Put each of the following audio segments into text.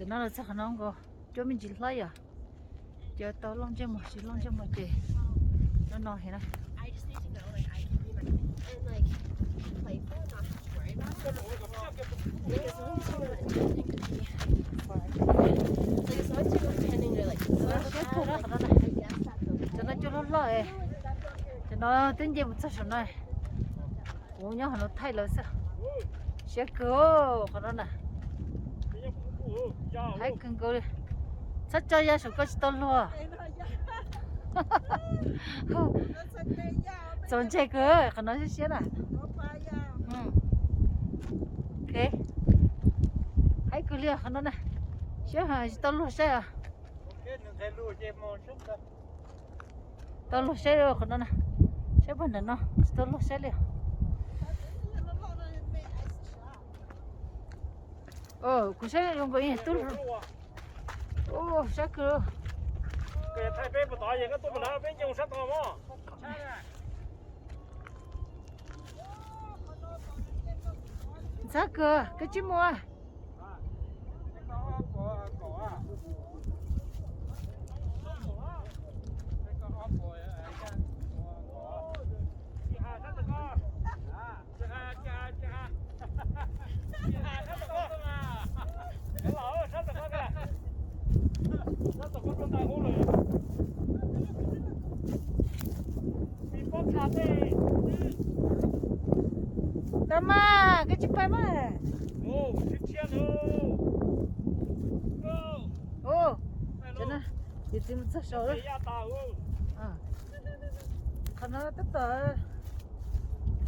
Tam no los txog qhov no nkaus, cuab me ntsis hlab yom, ces tau loj ntsej muag, tsis loj ntsej muag ces no no heev na. Siab kawg na qhov no na. Cov no cuab loj loj, cov no twb nce mus txog saum no. Kuv nyob qhov no thaij lawv xwb. Siab kawg qhov no na. Haib kawg nkaus li. Txhob tso ya saum ko tsis tau luag. Txaus ntshai kawg qhov no siab siab na. Haib kawg li qhov no na. Siab tsis tau luag saib os. Tau luag saib qhov no na. Saib puag nram no tsis tau luag saib li. Kuv saib zoo nkaus ib tug. Saib kawg. Ntxhab kawg, koj tsis mus. Tau mas, koj tsis pais mas. Ua, cov no, yus txiv mus txog saud lawm. Qhov no tab tom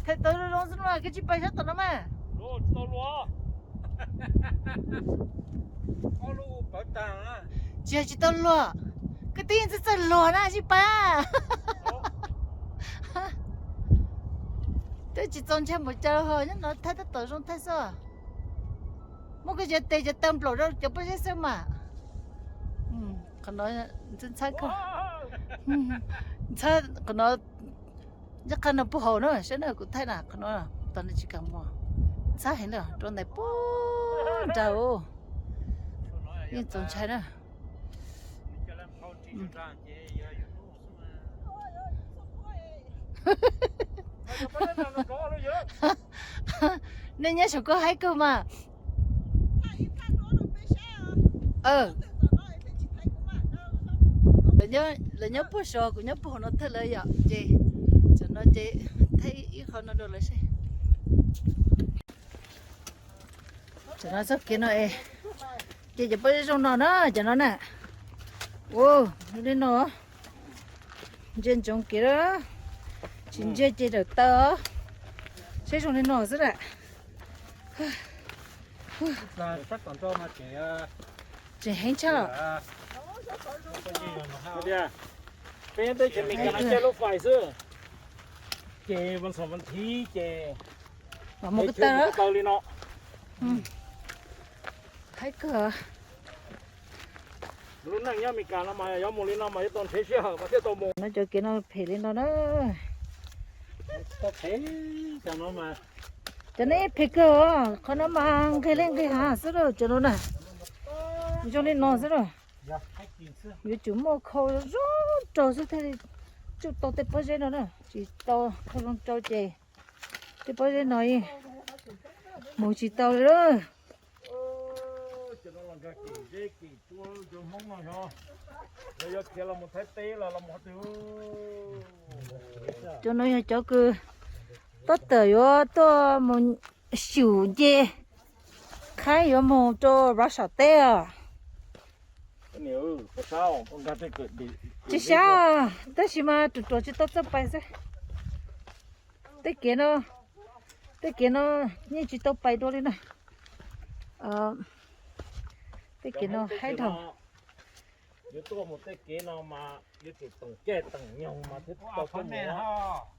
thaij tau zoo zoo xwb no, koj tsis pais sab tom no mas. Tsis yog tsis tau luag, koj twb yeej txawj txawj luag na, tsis pais. Twb tsis txaus ntshai npaum cas ho nyob no thaij tab tom zoo thaij xwb. Muab koj cov tes cov taw nplaum rau cov pob zeb xwb mas. Qhov no ntxhab kawg. Ntxhab qhov no, nyob qhov no puag hauv na, saib na kuv thaij na qhov no, tos nws tsis kam mus. Ntxhab heev na, rau ntais puag nrad. Yeej txaus ntshai na. Nej nyob saum ko haib kawg mas. Lawv nyob puag saud, kuv nyob puag hauv no thaij lawv yom, ces tam no ces thaij ib qho no rau lawv saib. Tam no txoj kev no es, ces cov pob zeb zoo no na, cov no na. Ua, zoo li no. Ntsia ntsoov kev lawm, tsis ntsia ces dawm taw. Saib zoo li no xwb lawm. Tseem heev tshaj. Peb nyob teb chaws Amelikas no caij lub fais xwb, ces vas xom vas thiv ces mus ko taw li no. Haib kawg. Lub neej nyob Amelikas no mas yuav mus li no mas yuav tau nrhiav sij hawm mas thiaj tau mus. No cov kev no phem li no na. Cov no phem kawg os, qhov no mas nqis li nqis hav xwb lauj, cov no na. Zoo li no xwb lauj. Yuav tsum muaj khau zoo rau xwb thiaj li tsuj tau tej pob zeb no na, tsis tau khau zoo rau ces tej pob zeb no mus tsis tau li lauj. Cov no yog cov kws tab tom yuav tuaj mus xyum nce, qhaib yuav mus rau Russia teb os. Tsis sab, tab sis mas ruam ruam tsis tau txawj pais xwb. Tej kev no, tej kev no yeej tsis tau pais dua li na. Tej kev no haib dhau.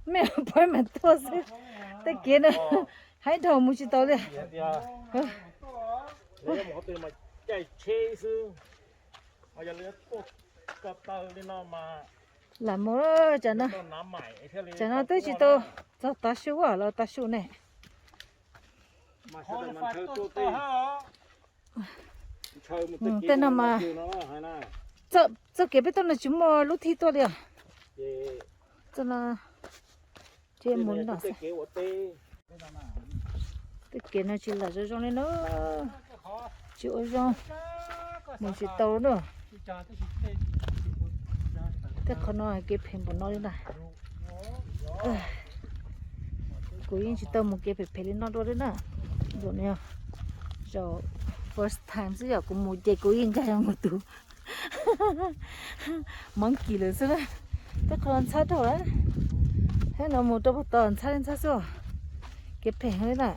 Mej poj mas tuaj xwb, tej kev no haib dhau mus tsis tau li. Lam mus, tsam no twb tsis tau txog tav su los tav su ne. Mas sawv daws mas nthawv tuaj tej, Tej no mas txoj kev peb tuaj no tsis muaj lub thij tuaj li os. Txoj no ces mus li no xwb. Tej kev no tsis lam zoo zoo li no, tsis ua zoo, mus tsis tau na. Tej qhov no kev phem npaum no li ntag. Kuv yeej tsis tau mus kev phem phem li no dua li na. Zaum no yog zaum first time xwb, yog kuv mus ces kuv yeej nkag mus tus monkey lawm xwb na. Tej qhov no ntxhab dhau lawm, thiab no mus rau puag tod ntxhab li ntxhab xwb. Kev phem li na.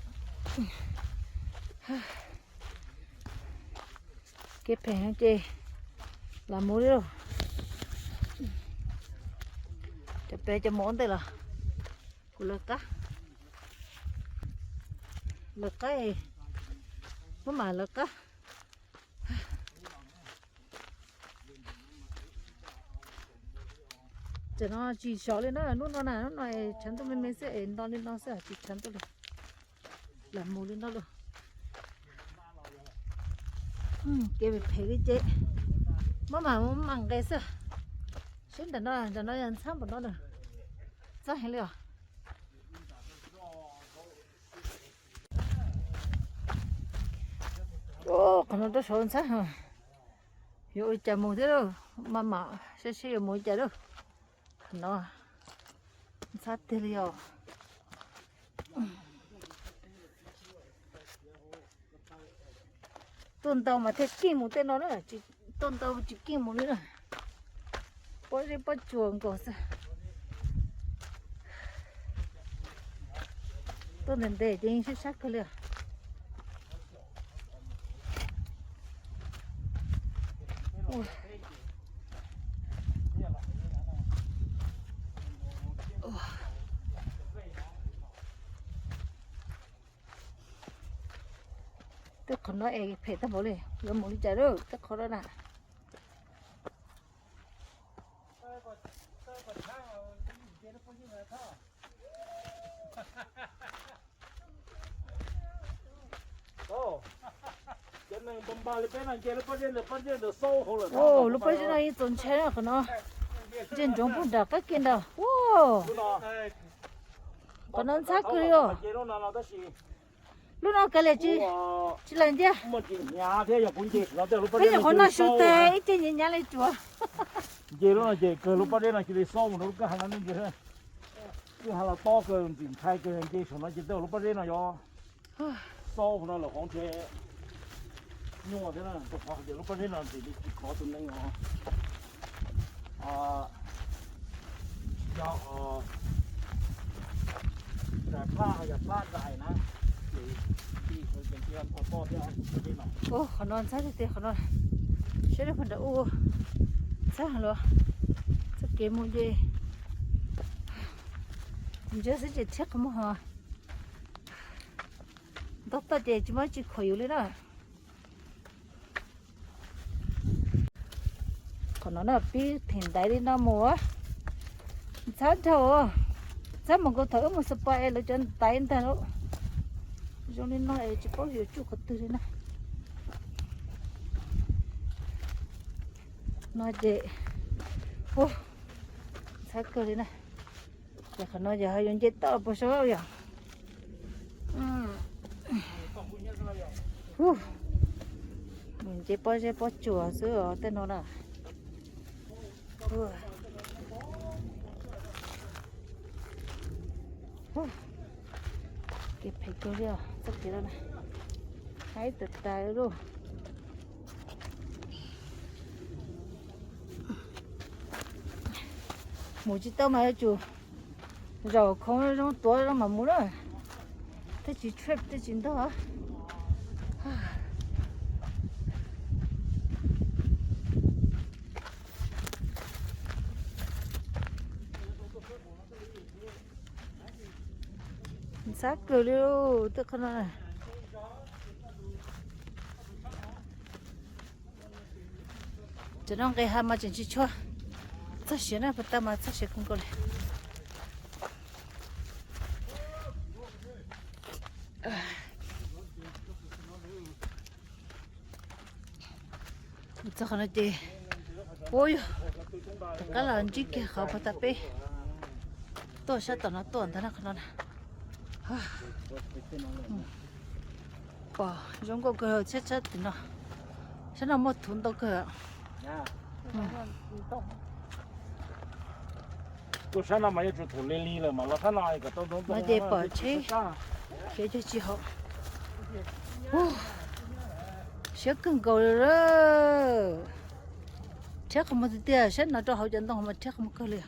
Kev phem ces lam mus li lauj. Cov pem cov mus ua ntej los kuv lawv qab, lawv qab, muab mam lawv qab. Tam no tsis sov li na, hnub no na, hnub no es tshav ntuj me me xwb es nto li no xwb tsis tshav ntuj li. Lam mus li no lauj. Kev phem li ces muab mam mus mam nqes xwb. Seb nram no, nram no yog ntxhab npaum no na. Ntxhab heev li os. Qhov no rau saud ntxhab, yuav ua cas mus thiab lauj, maj mam saib seb yuav mus ua cas lauj. Qhov no ntxhab tiag li os. Tuaj ntau mas thiaj keej mus tej no na, tuaj ntau tsis keej mus li na. Pob zeb pob tsuas nkaus xwb. Tuaj ntev ntev ces yeej sab sab kawg li os. Tej qhov no es phem tag npaum li, yuav mus li cas lauj, tej qhov no na. Lub pob zeb no yeej txaus ntshai na qhov no. Ntsej ntsoov puag nram qab ke ntawd. Qhov no ntxhab kawg li os. Lub no kav liam tsis, tsis lam nce. Peb nyuam qhuav noj su tas ib ce nyiav nyiav li tsuas. Nce lub no ces kawg, lub pob zeb no cia li xaub mus rau lub kwj ha no ne. Kwj ha los tob kawg, ntxim ntshai kawg, nce saum no ces tej lub pob zeb no yuav xaub no lawm hov ntshe nyuaj thiab na, rau qhov tias lub pob zeb no ntxim li tsis khov tus neeg os. Yog plab, yog plab dais na, ces nti ces cia nthos toj thiab lub pob zeb no. Qhov no ntxhab tiag tiag qhov no. Saib rau puag nram ub, ntxhab heev los. Txoj kev mus ces ntsia xwb ces thiab qhov muag hos. Ntog toj ces tsis muaj tsis khuam yus li na. Qhov no na pib theem ntaiv li no mus, ntxhab dhau, ntxhab mus nkaus thaum wb mus Spot es lawv cov ntaiv ntag lauj. Zoo li no es tsis paub yuav tsuj qhov twg li na. No ces, ntxhab kawg li na. Ces qhov no ces ho yuav nce toj puas saud yom. Mus nce pob zeb pob tsuas xwb os tej no na. Kev phem kawg li os, txoj kev no na. Haib tas tas li lauj. Mus tsis tau mas yuav tsum zaum khoov zoo tuav zoo mam mus na. Thiaj tsis trip thiaj tsis ntog. Ntxhab kawg li tej qhov no. Cov no nqis hav mas tseem tsis tshua txog siav na, puag ta mas txog siav kawg nkaus li. Txog qhov no ces puab yog rov qab los ntsib kiag qhov puag ta peb tuaj sab tom no tuaj ntag na, qhov no na. Pom zoo nkauj kawg tshab tshab tim no, sab no muaj thuv ntau kawg. Tuaj sab no mas yuav tsum thuv li li lawm mas los sab no kom tau ntau ntau no ces pom tsheb khiav cog tsis haum. Siab kawg nkaus li. Rhiab qhov muag tiag tiag, saib no rau hauv cov ntoo mas rhiab qhov muag kawg li.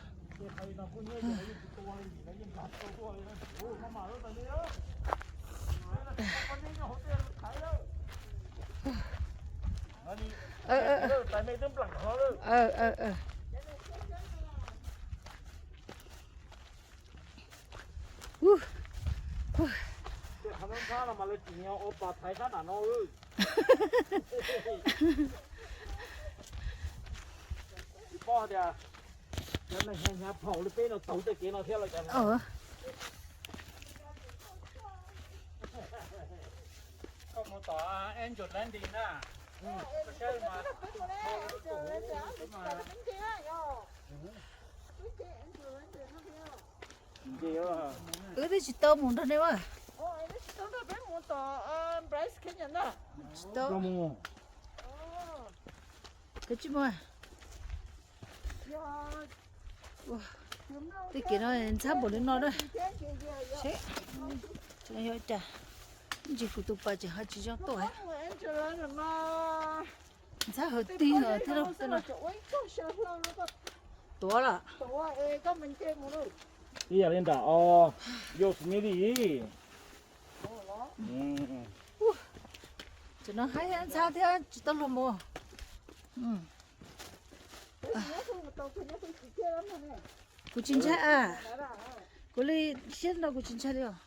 Wb twb tsis tau mus nrog nej ua. Tsis tau. Koj tsis mus. Tej kev no ntxhab npaum li no na. Seb yog cas, ntsis kuv tus pas tseem ho tsis zoo tuaj. Ntxhab hawv tig thiab lauj. Tuav lawm. Ib yam li nram os, Yosemite. Tam no haib ntxhab thiab tsis tau luag mus. Kuv tsis ntshai a. Kuv li siab no kuv tsis ntshai li os.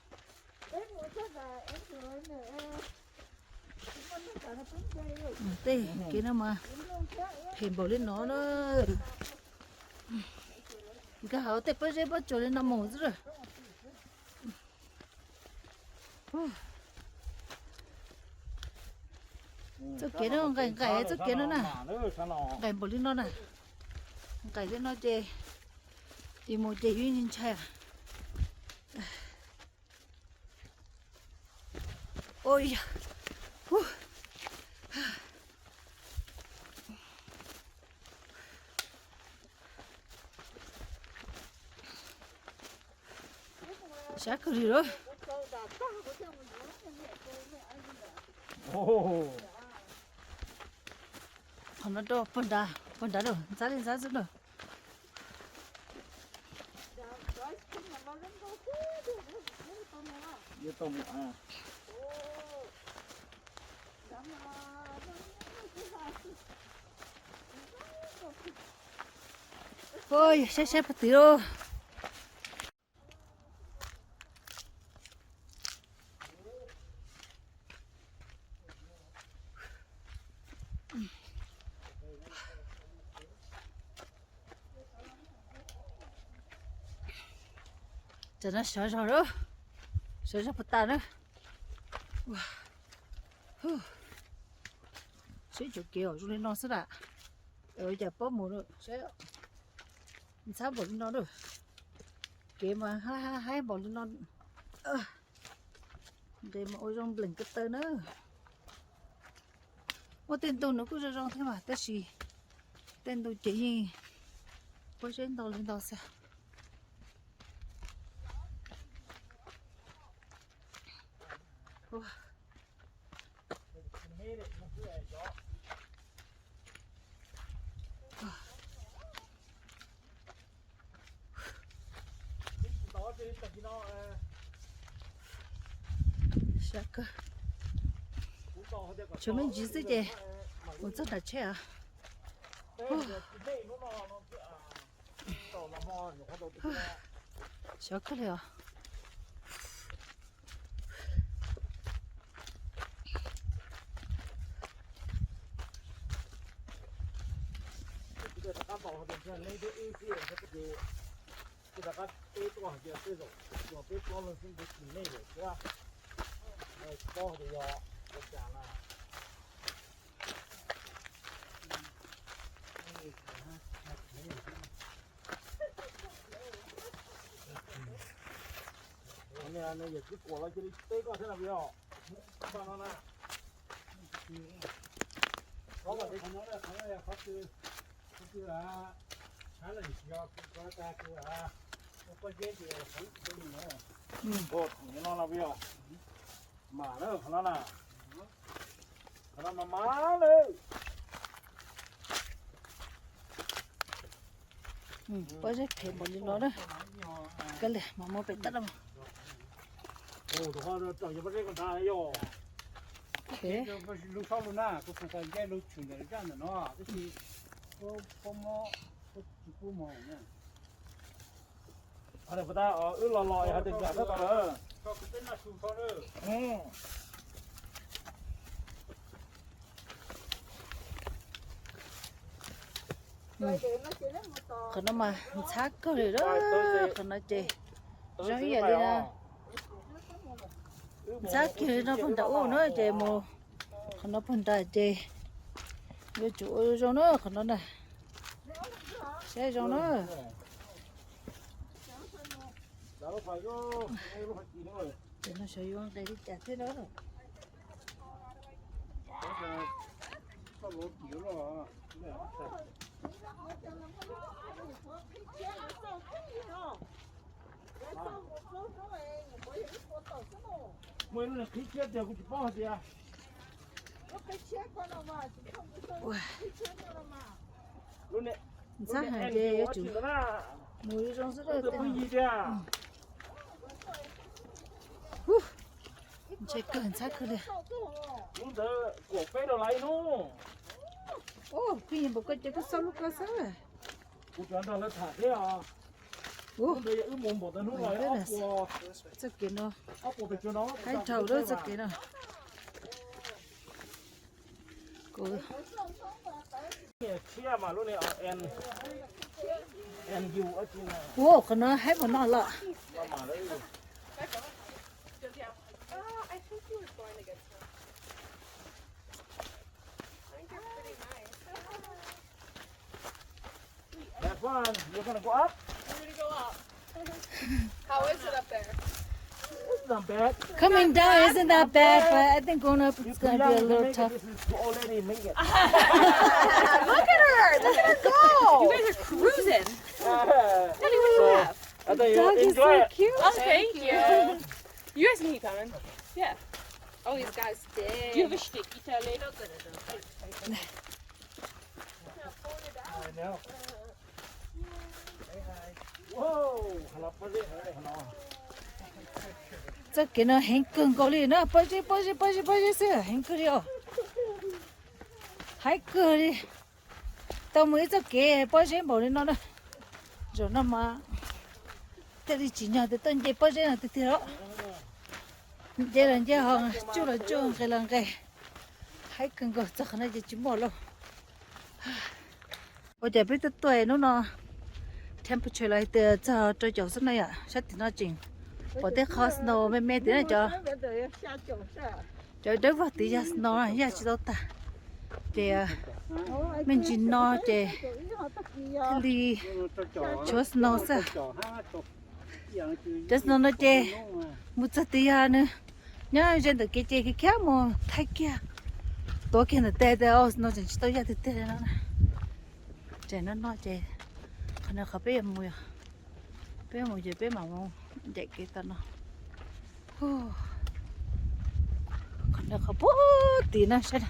Tej kev no mas phem npaum li no na. Nkag hauv tej pob zeb pob tsuas li no mus xwb. Txoj kev no nqaim nqaim txoj kev no na. Nqaim npaum li no na. Nqaim li no ces yus mus ces yus ntshai. Ua yog, sab kawg li lawm. Qhov no rau pog nrad, pog nrad lawm, ntxhab li ntxhab xwb na. Ua yog saib saib pog twm lauj. Tam no sawv zog lawm, sawv zog puag ta na. Saib cov kev zoo li no xwb na. Ua cas paub mus lawm, saib ntxhab npaum li no lawm. Kev mas haib haib npaum li no. Nqis mas ua zoo nplees ko taw na. Muaj tej ntu nws kuj zoo zoo thiab mas tab sis tej ntu ces yeej pob zeb ntau li ntau xwb. Sab kawg. Tshuav me ntsis xwb ces mus txog nram tsheb os. Sab kawg li os. Yawm txiv kuam los cia li teb koj thiab no yog. Koj no na. Qhov no, qhov no, qhov no, qhov twg, qhov twg, a, tshav lees tsis yog, qhov tas, pob zeb ces, no no yog. Mas na, qhov no na. Qhov no mas mas na. Pob zeb phem npaum li no na. Koj li mas muab pem tag na. Lub xob lub na, kuv tseem ncaij lub tshwm ntawm zaj ntawm no, tab sis pob mob, pob tsis pub mov na. Wb los los hais tias nkag tau lawm. Qhov no mas ntxhab kawg li, qhov no ces zoo ib yam li na. Ntxhab kiag li no puag nram ub na ces mus qhov no puag nram ces yuav tsum ua zoo na qhov no na. Saib zoo na. Ces no xyov yuav nqis li cas thiab na. Muaj ib lub niag qhib tshiab tiag kuv tsis paub hais tias. Ntxhab heev ces yuav tsum mus zoo xwb. Ntshe kawg ntxhab kawg li. Kuj yog npaum koj ces koj xauj lub koj xwb. Txoj kev no haib dhau lawm txoj kev no. Ua qhov no haib npaum no los. Have fun. You're gonna go up? We're gonna go up. How is it up there? It's not bad. Coming down isn't that bad, but I think going up it's gonna be a little tough. Look at her! Look at her go! You guys are cruising. Not even half. I thought you would enjoy it. Dog is so cute. Oh, thank you. You guys can keep coming. Yeah. Oh, he's got his stick. Do you have a stick? You tell it. Txoj kev no heev kawg nkaus li na, pob zeb, pob zeb, pob zeb, pob zeb xwb, heev kawg li os. Haib kawg li. Tau mus ib txoj kev pob zeb npaum li no na. Zaum no mas thiaj li tsim nyog tias tuaj nce pob zeb no tiag tiag os. Nce los nce ho, tsuj los tsuj, nqes los nqes. Haib kawg nkaus, txog qhov no ces tsis muaj lauj. Ua cas peb tuaj tuaj hnub no temperature los hais tias txog rau caum xwb na yom, sab tim no tseem pom tej qho snow me me tim na cov. Cov dawb vog tid yog snow, yaj tsis tau tag. Ces me ntsis no ces thiaj li tshuav snow xwb. Cov snow no ces mus txog tid yog nws nyob ze ntawm kev ces khiav khiav mus thaij kiag, tuav kiag ntawm tes tias snow tseem tsis tau yaj tiag tiag li no. Ces no no ces qhov no qhov peb yuav mus, peb mus ces peb mam mus ncaim kev tom no. Qhov no qhov puag tid na saib.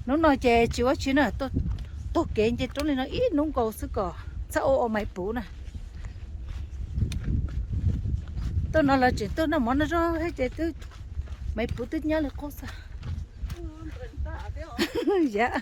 Hnub no ces tsis ua tsi na, taug kev nce roob li no ib hnub nkaus xwb kom txhob ua ua maiv puv na. Tuaj no los tseem tuaj noj mov noj zaub thiab ces twb maiv puv twb nyab li qub xwb. Yam